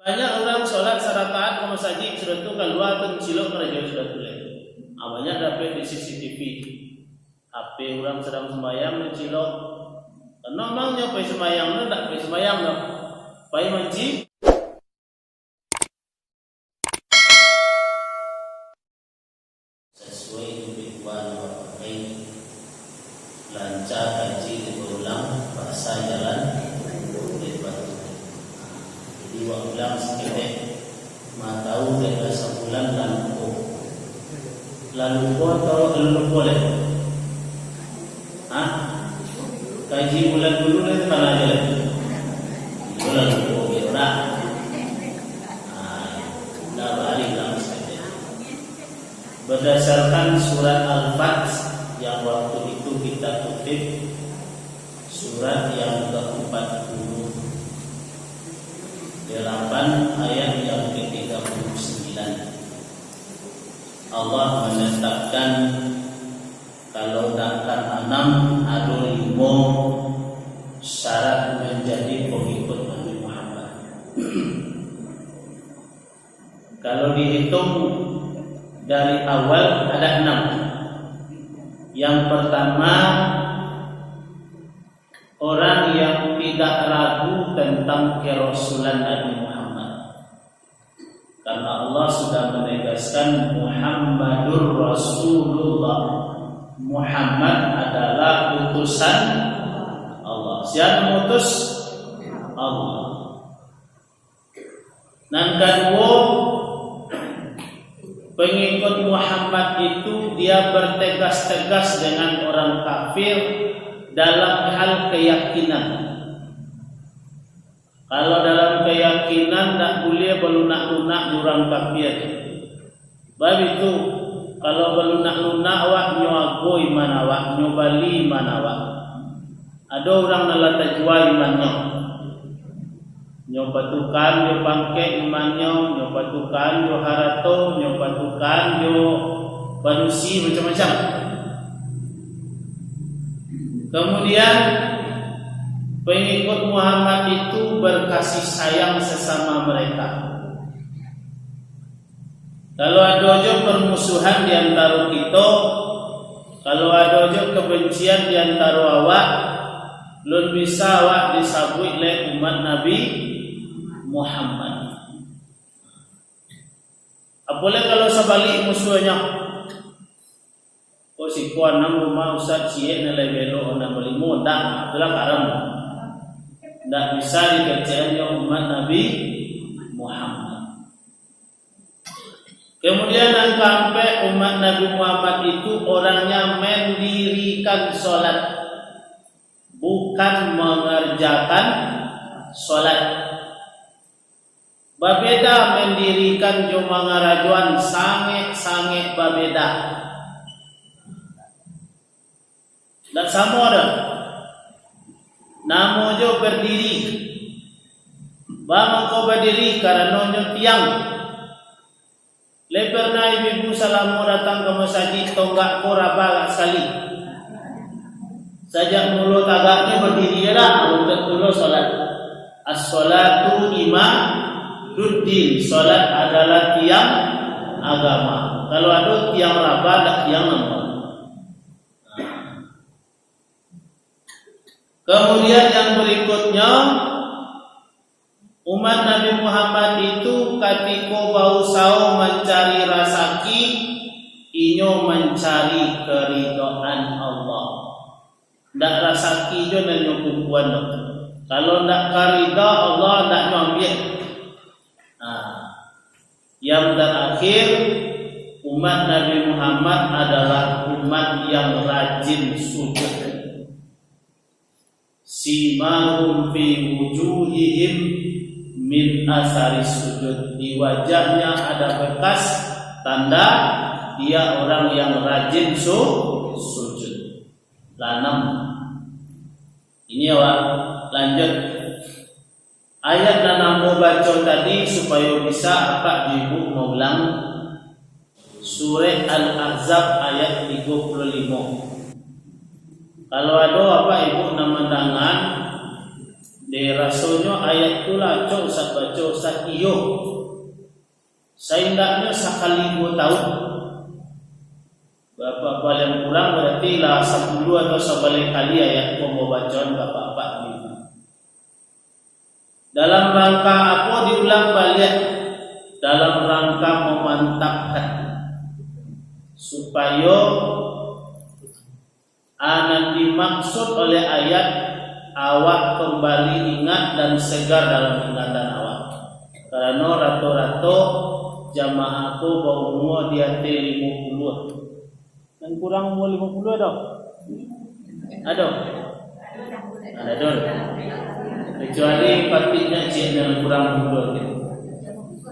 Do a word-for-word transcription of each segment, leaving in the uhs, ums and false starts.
Banyak urang solat sarakaat ka masajik, sudah tu kalua tu cilok karajo sudah tu lai. Ah, banyak dapek di C C T V. H P urang sadang sumbayang, cilok. Kena mang nyo pai sumbayang tu, ndak pai sumbayang tu. Pai manci. Sasuai jo pituan Bapak Kiai, lanca kaji dek baulang, basa jalan dek baturuik. Jadi, wak ulang saketek, ma tahu dek lah sabulan lah lupo. Lah lupo atau alun lupo lai? Hah? Kaji bulan dulu lai, tanah aja lai. Bulan lupo, yo dah. Ah, lah bari ulang saketek. Berdasarkan surat Al-Fath yang waktu itu kita kutip, surat yang keempat puluh delapan ayat yang ketiga puluh sembilan, Allah menetapkan, kalau dak kan anam, ado limo syarat menjadi pengikut Nabi Muhammad. Kalau dihitung dari awal, ada enam. Yang pertama, orang yang tidak ragu tentang kerasulan Nabi Muhammad. Karena Allah sudah menegaskan, "Muhammadur Rasulullah." Muhammad adalah utusan Allah. Siapa yang mengutus? Allah. Nan kaduo, pengikut Muhammad itu dia bertegas-tegas dengan orang kafir dalam hal keyakinan. Kalau dalam keyakinan, ndak buliah balunak-lunak jo urang kafir. Bab itu, kalau balunak-lunak awak, nyo ago iman awak, nyo bali iman awak. Ado urang nan lah tajua imannyo. Nyo patukan jo pangkek imannyo, nyo patukan jo harato, nyo patukan jo padusi, macam-macam. Kemudian, pengikut Muhammad itu berkasih sayang sesama mereka. Kalau ado jo permusuhan di antaro kito, kalau ado jo kebencian di antaro awak, lun bisa awak disabuik lai umat Nabi Muhammad. Apolai kalau sabalik musuahnyo, "Oh, siko anam rumah Ustaz ciek, nan lai belok, nan balimo, ndak, itulah karam." Ndak bisa dikecek nyo umat Nabi Muhammad. Kemudian, yang keempat, umat Nabi Muhammad itu orangnya mendirikan sholat, bukan mengerjakan sholat. Babeda mendirikan jo mangarajoan, sangaik-sangaik babeda. Ndak samo doh. Namo jo berdiri. Ba mangko badiri, karano nyo tiang. Lai pernah ibu-ibu salamo datang ka masajik, tonggak ko raba agak sakali. Sajak mulo tagaknyo badiri lah, untuak pulo salat. As-salatu imaduddin, salat adalah tiang agama. Kalau ado tiang raba, dak tiang namo. Kemudian yang berikutnya, umat Nabi Muhammad itu katiko bausaho mancari rasaki, inyo mancari keridhaan Allah. Ndak rasaki jo nan nyo kukuan doh. Kalau ndak karida Allah, ndak nyo ambiak. Nah, yang terakhir, umat Nabi Muhammad adalah umat yang rajin sujud. Simahum fi wujuhihim min asari sujud. Di wajahnya ada bekas tanda dia orang yang rajin su-, sujud. Lanam. Ini awak lanjut. Ayat nan ambo baco tadi, supayo bisa apak jo ibu maulang. Surah Al-Ahzab ayat tigo puluh limo. Kalau ado apak ibu nan mandangan, Dek rasonyo ayat tu lah acok Ustaz baco, Ustaz, iyo. Saindaknyo sakali duo taun. Bapa paling kurang bararti lah sapuluah atau sabaleh kali ayat ko babacoan ka apak-apak ni. Dalam rangka apo diulang baliak? Dalam rangka mamantapkan, supayo a, nan dimaksud oleh ayat, awak kambali ingat dan segar dalam ingatan awak. Karano rato-rato jamaah ko baumua di ateh limo puluah. Nan kurang umua limo puluah ado? Ado? Ado. Kecuali patiknyo ciek nan kurang umua tu.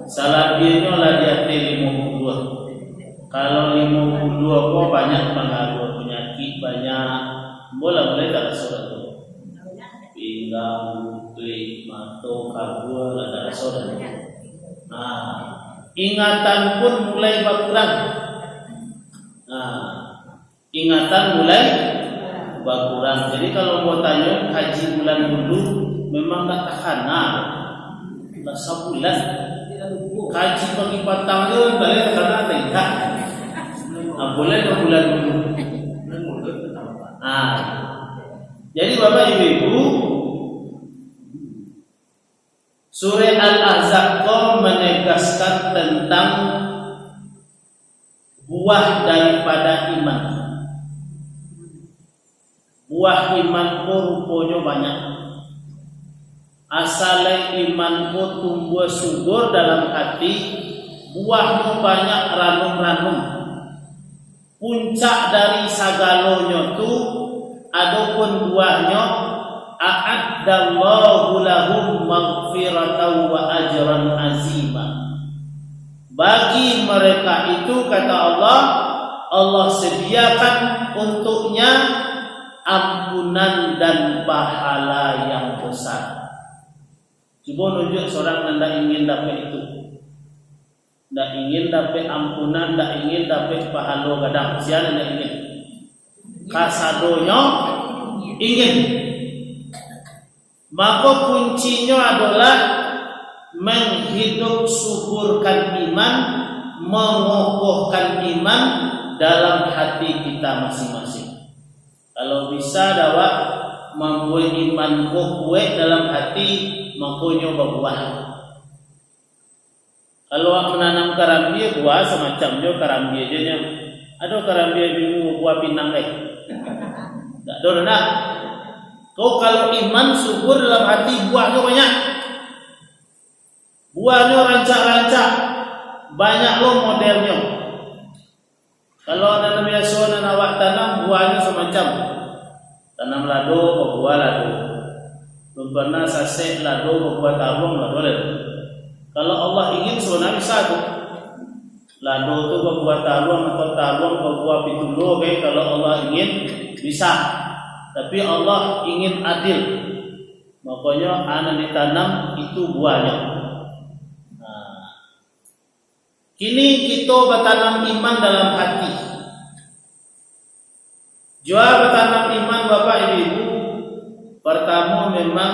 Salabiahnyo lah di ateh limo puluah. Kalau limo puluah ko banyak pangaruah panyakik, banyak. Bolah mulai tak raso tu. Pinggang, lutut, mato, kabua, lah tak raso dah. Nah, ingatan pun mulai bakurang. Nah, ingatan mulai bakurang. Jadi, kalau mau tanyo, kaji bulan dulu memang tak takana. Lah sabulan. Kaji pagi patang tu, balik takana tengah. Ah, boleh dua bulan dulu. Ah. Jadi, Bapak Ibu, Surah Al-Ahzab ko menegaskan tentang buah daripada iman. Buah iman ko ruponyo banyak. Asal lai iman ko tumbuah subur dalam hati, buahnyo banyak ranum-ranum. Puncak dari sagalonyo tu, adopun buahnyo, "A'addallahu lahum maghfiratan wa ajran azima." Bagi mereka itu, kata Allah, Allah sediakan untuknya ampunan dan pahala yang besar. Cubo nunjuak surang nan ndak ingin dapek itu. Ndak ingin dapek ampunan, ndak ingin dapek pahalo gadang. Sia nan ndak ingin? Kasadonyo ingin. Mako, kuncinyo adolah menghidup suburkan iman, mengokohkan iman dalam hati kita masing-masing. Kalau bisa dek awak mambuek iman ko kuaik dalam hati, mako nyo babuah. Kalau awak mananam karambia, buah samacam jo karambia jo nyo. Ado karambia bingu buah pinang, eh? Dak ado, dak. Kau kalau iman subur dalam hati, buahnyo banyak. Buahnyo rancak-rancak, banyak lo modelnyo. Kalau nan biaso nan awak tanam, buahnyo samacam. Tanam lado, babuah lado. Alun pernah sasek lado, babuah taruang, lado lado. Kalau Allah ingin, sabananyo bisa tu. Lado tu babuah taruang atau taruang babuah pitulo, kan, kalau Allah ingin, bisa. Tapi Allah ingin adil. Makonyo, a nan ditanam, itu buahnyo. Nah. Kini kito batanam iman dalam hati. Jo a batanam iman, Bapak Ibu, partamo memang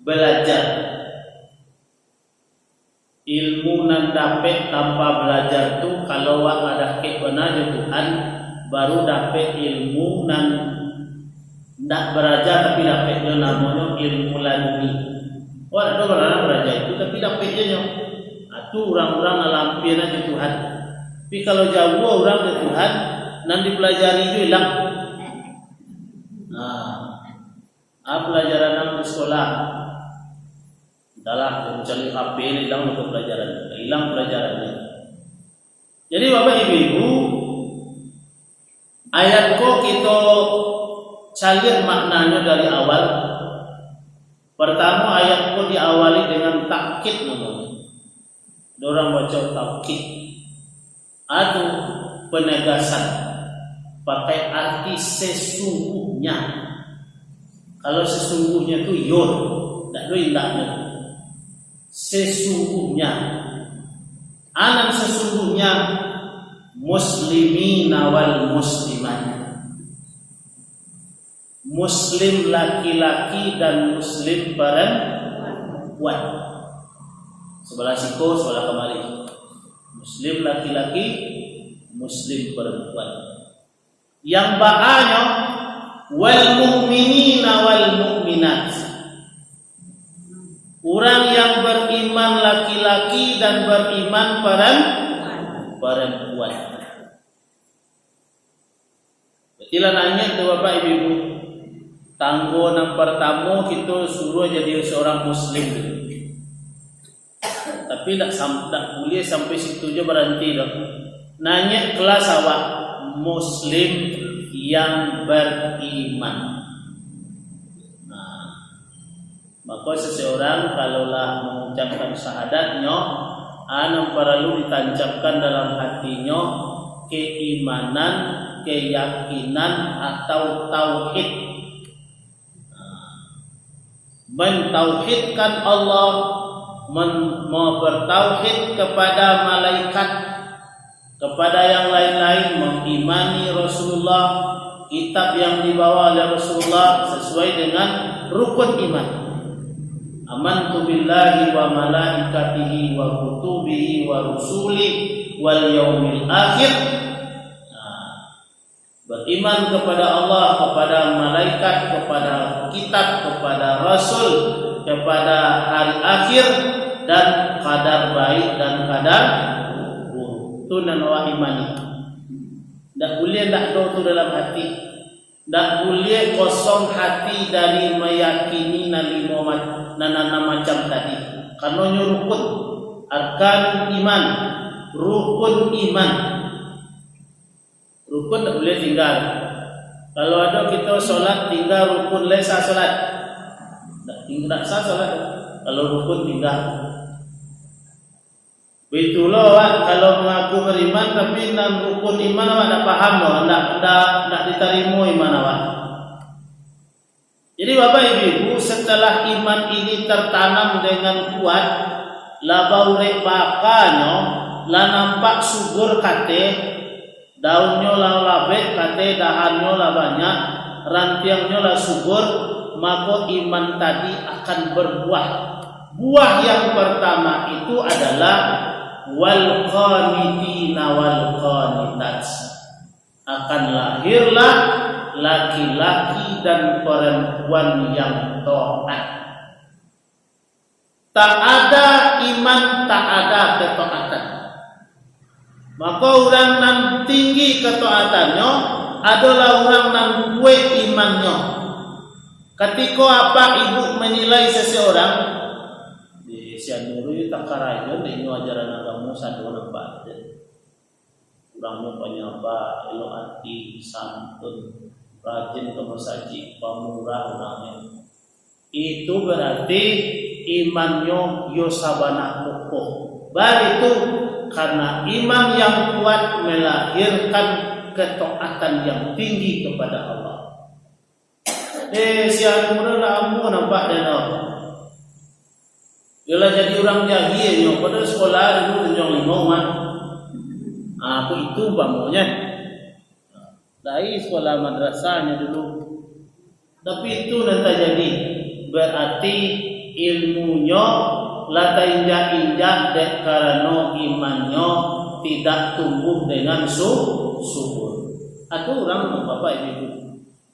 balajar. Ilmu nan dapek tanpa balajar tu, kalau awak lah dakek bana jo Tuhan, baru dapek ilmu nan Ndak baraja tapi dapek jo namonyo ilmu laduni. Awak dak ado barang baraja itu, tapi dapek jo nyo. Ah, tu urang-urang nan lah ampia jo Tuhan. Tapi kalau jauah urang jo Tuhan, nan dipelajari tu ilang. Nah, ah, pelajaran nan di sekolah. Entahlah, cari H P ni ilang mata pelajaran. Ilang pelajaran ni. Jadi, Bapak Ibu-ibu, ayat ko kito caliak maknanyo dari awal. Pertamo, ayat ko diawali dengan takkid namonyo. Ado urang baco taukid. Ado penegasan, pakai arti sesungguhnya. Kalau sesungguhnya tu yo, ndak ado indaknyo. Sesungguhnya. A nan sesungguhnya, muslimina wal muslimat. Muslim laki-laki dan Muslim perempuan. Sebelah siko, sebelah kamari. Muslim laki-laki, Muslim perempuan. Yang baanyo, wal mukminina wal mukminat. Urang yang beriman laki-laki dan beriman peren-, perempuan. Berarti lah nanyek tu, Bapak Ibu. Tanggo nan partamo kito suruah jadi seorang Muslim. Tapi dak sam-, dak buliah sampai situ jo baranti doh. Nanyek kelas awak, Muslim yang beriman. Nah, mako seseorang kalau lah mengucapkan syahadatnyo, a nan paralu ditancapkan dalam hatinyo keimanan, keyakinan atau tauhid. Mentauhidkan Allah, men-, bertauhid kepada malaikat, kepada yang lain-lain, mengimani Rasulullah, kitab yang dibawa oleh Rasulullah sesuai dengan rukun iman. Amantu billahi wa malaikatihi wa kutubihi wa rusulihi wal yaumil akhir. Nah, beriman kepada Allah, kepada malaikat, kepada kitab, kepada rasul, kepada hari akhir, dan qadar baik dan qadar buruk. Tu nan awak imani. Ndak buliah ndak ado tu dalam hati. Ndak buliah kosong hati dari meyakini nan limo ma-, nan anam macam tadi. Karano nyo rukun, arkan iman, rukun iman. Rukun ndak buliah tingga. Kalau ado kito solat tingga rukun, lai sah solat? Ndak ting-, ndak sah solat kalau rukun tingga. Baitulah awak kalau mangaku bariman, tapi nan rukun iman awak ndak paham doh, ndak, ndak, ndak ditarimo iman awak. Jadi, Bapak Ibu, setelah iman ini tertanam dengan kuat, lah baurek baakanyo, lah nampak subur kateh, daunnyo lah labek kateh, dahannyo lah banyak, rantiangnyo lah subur, mako iman tadi akan berbuah. Buah yang pertama itu adalah wal qanitina wal qanitat. Akan lahirlah laki-laki dan perempuan yang taat. Tak ada iman, tak ada ketaatan. Maka urang nan tinggi ketaatannyo adolah urang nan kuek imannyo. Katiko apak ibuk manilai seseorang, "Eh, si anu tu takarajo dek inyo ajaran agamo, sado nampak aja." Urangnyo panyabak, elok ati, santun, rajin ka masajik, pamurah urangnyo. Itu barati imannyo yo sabana kokoh. Baitu, karena iman yang kuat melahirkan ketaatan yang tinggi kepada Allah. Eh, si anu mudo lah ambo nampak den tu. Iyo lah jadi urang jahil nyo, padahal sekolah dulu tunjuang limo mah. Ah, aku itu umpamonyo. Dari sekolah madrasahnyo dulu. Tapi itu nan tajadi. Berarti ilmunyo lah tainjak-injak dek karano imannyo tidak tumbuh dengan su-, subur. Ado urang, Bapak Ibu,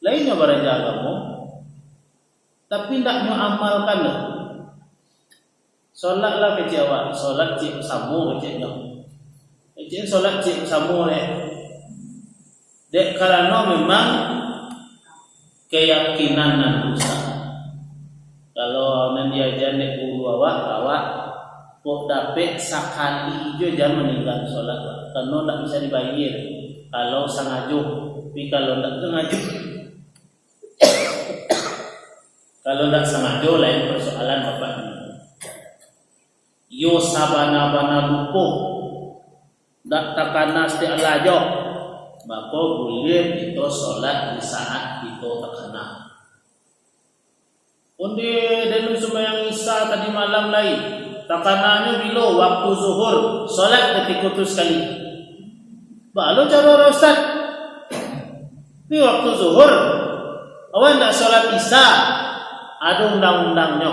lain nyo baraja agamo, tapi ndak nyo amalkan doh. Solat lah kecek awak, solat cek samo kecek nyo. Kecek solat cek samo deh. Dek karano memang keyakinan nan rusak. Kalau nan diaja dek guru awak, awak kok dapek sakali jo jan maninggakan solat, karano ndak bisa dibayar kalau sangajo. Tapi kalau ndak sangajo, kalau ndak sangajo, lain persoalan, Bapak. Iyo sabana-bana lupo, ndak takana satiok alajo, mako buliah kito solat di saat kito takana. Onde den sumbayang Isya tadi malam lai, takananyo bilo? Waktu zuhur, solat katiko tu sakali. Baa lo caro, Ustaz? Di waktu zuhur, Awak ndak solat Isya, ado undang-undangnyo.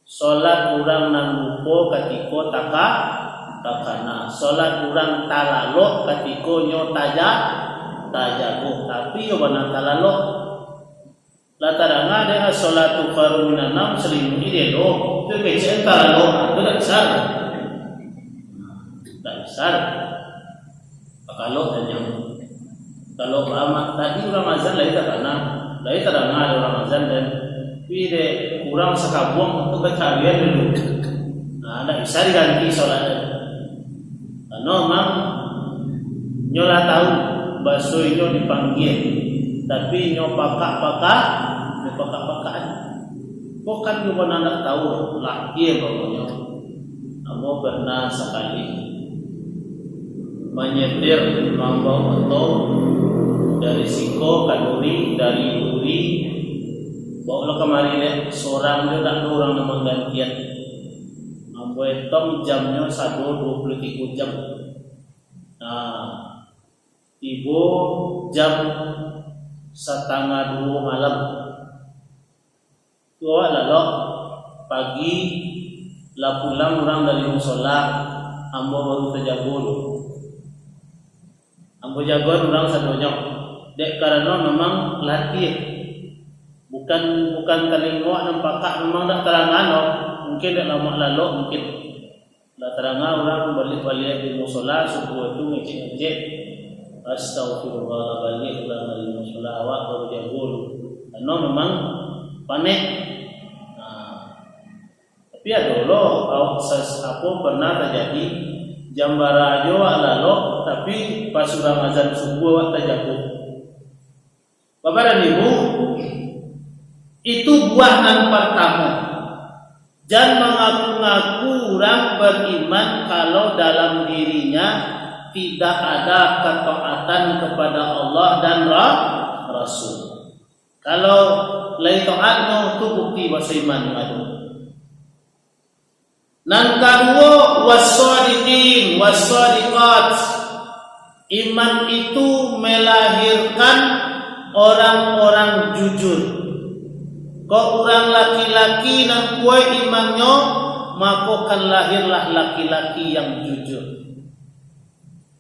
Solat urang nan lupo katiko taka-, takana. Solat urang talalok katiko nyo taja-, tajago. Tapi yo bana talalok. Lah tadanga dek as-sholatu khairun minan naum, salimuik dek lo. Tu kecek talalok, tu dak bisa. Dak bisa. Kalau tanya, kalau baamak tadi urang azan lai takana, lai tadanga dek urang azan dan pi dek urang sakabuang tu kacarian dulu. Nah, dak bisa diganti solat. Karano memang nyo lah tahu baso inyo dipanggia, tapi nyo pakak-pakak, nyo pakak-pakak. Kok kan nyo pernah ndak tahu, lah kie pokoknyo. Ambo pernah sakali manyetir mambawa moto dari siko ka Duri, dari Duri bawa lah kamari dek, sorang jo dak ado urang nan manggantian. Ambo etong jamnyo sado duo puluah tigo jam. Nah, tibo jam satangah duo malam. Tu awak lalok, pagi lah pulang urang dari musola, ambo baru tajago tu. Ambo jagoan urang sadonyo, dek karano memang latiah. Bukan, bukan talingo awak nan pakak, memang dak tarangan doh. Mungkin dek lamak lalok, mungkin. Lah tadanga urang baliak-baliak di musola subuah tu ngecek-ngecek, "Astagfirullah, lah baliak urang dari musola, awak baru jago tu." Karano memang panek. Nah, tapi ado lo, awak sas-, apo, pernah tajadi, jam bara ajo awak lalok, tapi pas urang azan subuah awak tajago. Bapak dan Ibu, itu buah nan partamo. Jan mangaku-ngaku urang bariman, kalau dalam dirinya tidak ada ketaatan kepada Allah dan Ra-, Rasul. Kalau lai taat, no, tu bukti baso iman ado. Nan kaduo, wasadiqin, wasadiqat. Iman itu melahirkan orang-orang jujur. Kok urang laki-laki nan kuaik imannyo, mako kan lahirlah laki-laki yang jujur.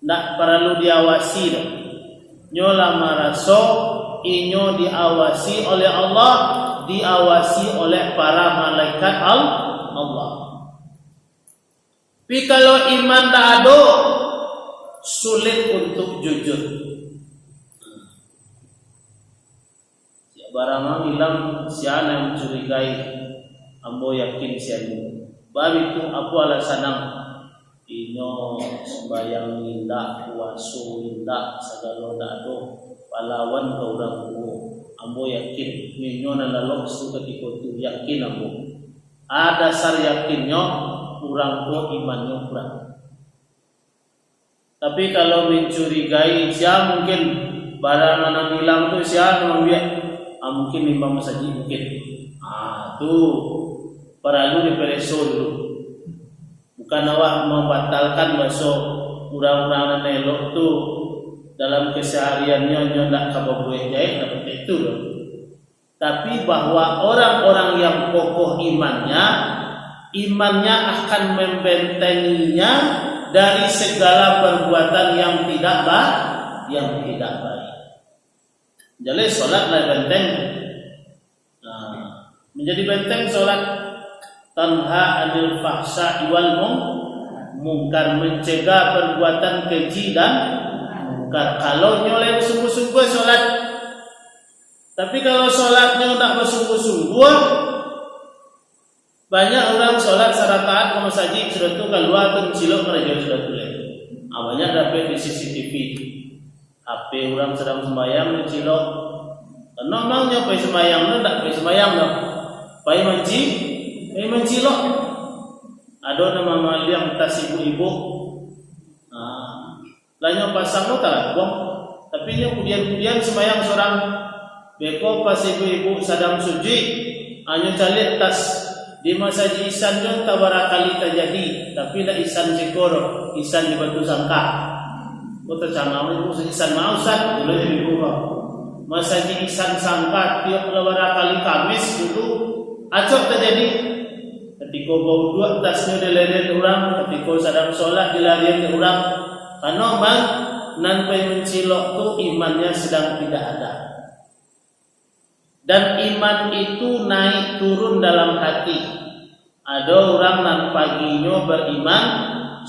Ndak paralu diawasi doh. Nyo lah maraso inyo diawasi oleh Allah, diawasi oleh para malaikat Al-, Allah. Tapi kalau iman ndak ado, sulit untuk jujur. Siap barang ang ilang, sia nan mancurigai, ambo yakin sia ni. Bab itu, apo alasan ang? Inyo sumbayang indak, puaso indak, sagalo ndak ado, palawan ka urang tuo. Ambo yakin, inyo nan lalok situ katiko tu, yakin ambo. A, dasar yakinnyo, urang ko imannyo kurang. Tapi kalau mancurigai, sia mungkin barang nan ilang tu, sia nan mambiak, ah, mungkin limbang masajik mungkin. Ah, tu paralu dipereso dulu. Bukan awak mambatalkan baso urang-urang nan elok tu dalam kesehariannyo, nyo ndak ka babuek jahek, ndak pakai tu doh. Tapi bahwa orang-orang yang kokoh imannya, imannya akan membentenginya dari segala perbuatan yang tidak ba-, yang tidak baik. Jadi, salat lah benteng. Nah, menjadi benteng salat. Tanha anil fahsya'i wal mung-, mungkar, mencegah perbuatan keji dan mungkar. Kalau nyo lai sungguh-sungguh salat, tapi kalau salatnyo ndak basungguah-sungguah, banyak urang salat sarakaat ka masajik, sudah tu kalua tu mancilok karajo sudah tu lai. Ah, banyak dapek di C C T V. H P urang sadang sumbayang mancilok. Karano amangnyo pai sumbayang tu ndak pai sumbayang doh. Pai manci-, pai mancilok. Ado nan mamaliang tas ibuk-ibuk. Ah. Lah nyo pasang tu talabuang. Tapi nyo kudian-kudian sumbayang surang. Beko pas ibuk-ibuk sadang sujuik, ah, nyo caliak tas. Di masajik isan tu tabarakali tajadi, tapi ndak isan siko doh, isan di Batusangka. Ko tacangau isan mausan, ulah jadi ibuk ko. Masajik Ihsan Sangka tiok lah bara kali Kamis dulu, acok tajadi. Katiko bauduak, tasnyo dilarian dek urang, katiko sadang solat dilarian dek urang. Karano man, nan pai mancilok tu imannya sedang tidak ada. Dan iman itu naik turun dalam hati. Ado urang nan paginyo beriman,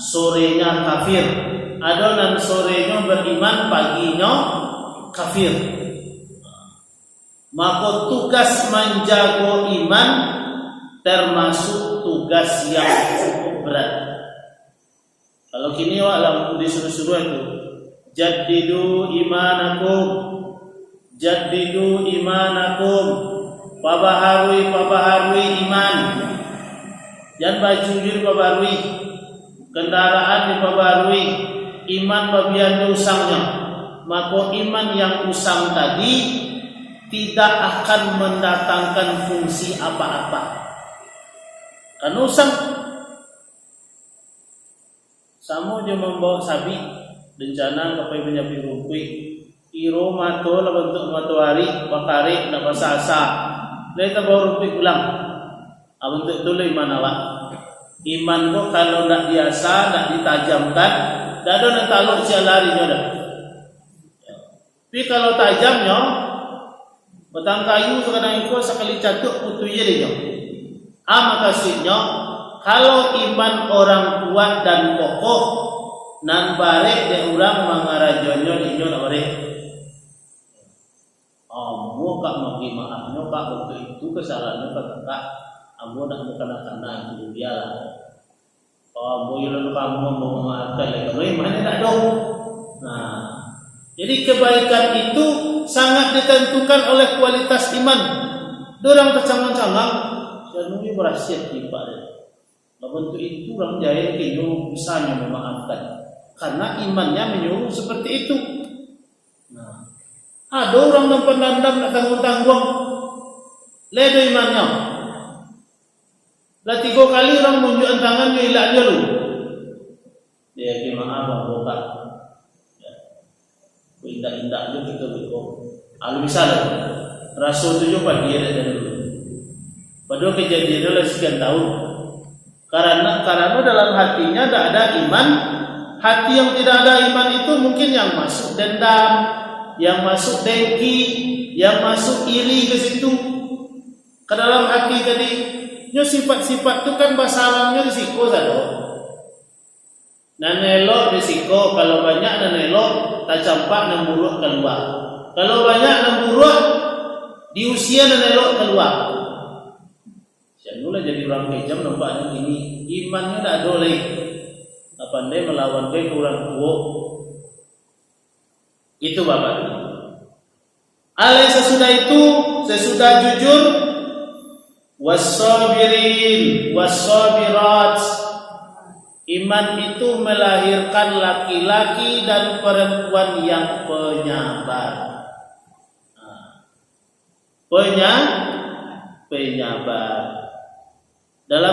sorenya kafir. Ado nan sorenya beriman, paginyo kafir. Mako, tugas manjago iman termasuk tugas yang cukup berat. Kalau kini awak lah disuruh-suruh tu, "Jaddidu imanakum, jaddidu imanakum, pabaharui, pabaharui iman." Jan baju jo dipabarui, kendaraan dipabarui, iman babian jo usangnyo. Mako, iman yang usang tadi tidak akan mendatangkan fungsi apa-apa. Kan usang. Samo jo mambaok sabik, rencana ka pai manyabuik rumpuik. Iro mato lah bantuak matoari, bakarek, ndak basa-asa. Lai tabao rumpuik pulang. Ah, bantuak tu lah iman awak. Iman ko kalau ndak diasa, ndak ditajamkan, ndak ado nan talok siang larinyo doh. Tapi kalau tajamnyo, batang kayu sakadang iko sakali catuak putuih je dinyo. Ah, makasuiknyo, kalau iman orang kuat dan kokoh, nan barek dek urang mangarajonyo, inyo ndak barek. Ambo kak magi maafnyo kak, bantuak itu kasalahannyo kak, kak. Ambo ndak bakana-kana itu, bialah. Oh, ambo iyo lalu kamu ambo mamaafkan lai. Kalau iman ndak doh. Nah, jadi kebaikan itu sangat ditentukan oleh kualitas iman. Dorang tacangang-cangang, sia nunggu barasiah tipak dia. Lamun tu itu urang jahil, inyo bisanyo mamaafkan. Karena imannya menyuruh seperti itu. Nah, ado urang nan pandandam, ndak tangguang-tangguang. Lai ado imannyo. Lah tigo kali urang munjuakan tangan jo ilak jo lu. Dia, "Maaf, Bang, bukan." Ya. Indak-indak jo kito beko. Alu misal, raso tu jo padi ado dari dulu. Padahal kejadian tu lah sekian tahun. Karena, karena dalam hatinya ndak ada iman, hati yang tidak ada iman itu mungkin yang masuk dendam, yang masuk dengki, yang masuk iri ke situ. Ka dalam hati tadi, nyo sifat-sifat tu kan basarangnyo di siko sado. Nan elok di siko, kalau banyak nan elok, tacampak nan buruak kalua. Kalau banyak nan buruak, diusia nan elok kalua. Sian tu lah jadi urang kejam nampaknyo kini. Imannyo ndak ado lai. Ndak pandai malawan ka urang tuo. Itu Bapak. Alai sasudah itu, sasudah jujur, wasabirin, wasabirat. Iman itu melahirkan laki-laki dan perempuan yang penyabar. Nah, penya-, penyabar. Dalam